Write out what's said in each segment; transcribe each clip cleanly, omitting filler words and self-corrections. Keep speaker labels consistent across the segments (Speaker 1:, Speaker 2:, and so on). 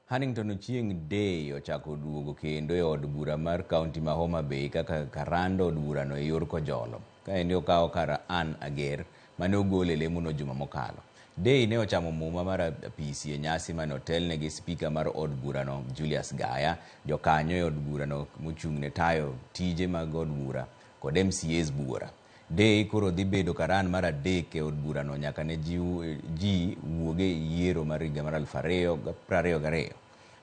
Speaker 1: Hannington Ochieng Day ochako duogo kendo e od bura mar kaunti ma Homa Bay kaka karando od burano e yor kojolo. Kaendi okawo kar Ann Ager mane ogol e lemono juma mokalo. Day ne ochamo muma mar apisi e nyasi mane otelne gi spika mar od burano Julius Gaya, jokanyo e od burano mochung' ne tayo tije mag od bura kod MCAs buora. Day koro dhi bedo karan mar adek e od burano nyaka ne ji wuog e yiero mar higa mar 2022.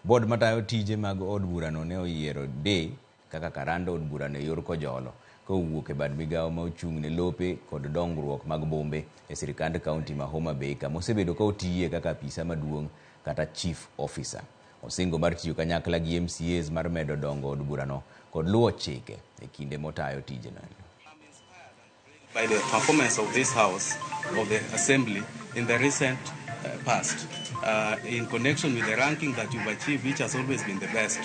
Speaker 1: Board matayo tije mag od burano ne oyiero Day kaka karando od burano e yor kojolo kowuok e bad migawo ma ochung' ne lope kod dongruok mag bombe e sirikand kaunti ma Homa Bay kama osebedo ka otiye kaka apisa maduong' kata chief officer. Osingo mar tiyo kanyakla gi MCAs mar medo dongo od burano kod luwo chike e kinde motayo tijeno.
Speaker 2: By the performance of this House of the Assembly in the recent past, in connection with the ranking that you've achieved, which has always been the best,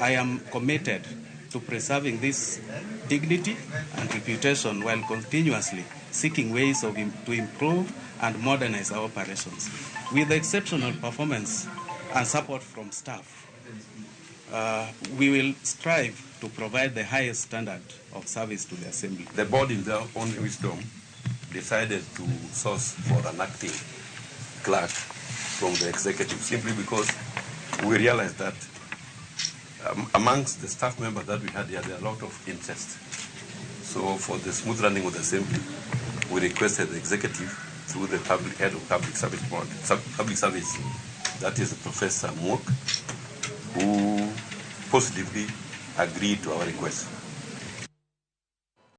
Speaker 2: I am committed to preserving this dignity and reputation while continuously seeking ways of to improve and modernize our operations. With exceptional performance and support from staff, we will strive to provide the highest standard of service to the Assembly.
Speaker 3: The board, in their own wisdom, decided to source for an acting clerk from the executive, simply because we realized that amongst the staff members that we had here, there are a lot of interest. So for the smooth running of the Assembly, we requested the executive through the public head of public service board, public service, that is Professor Muok, who positively agreed to our request.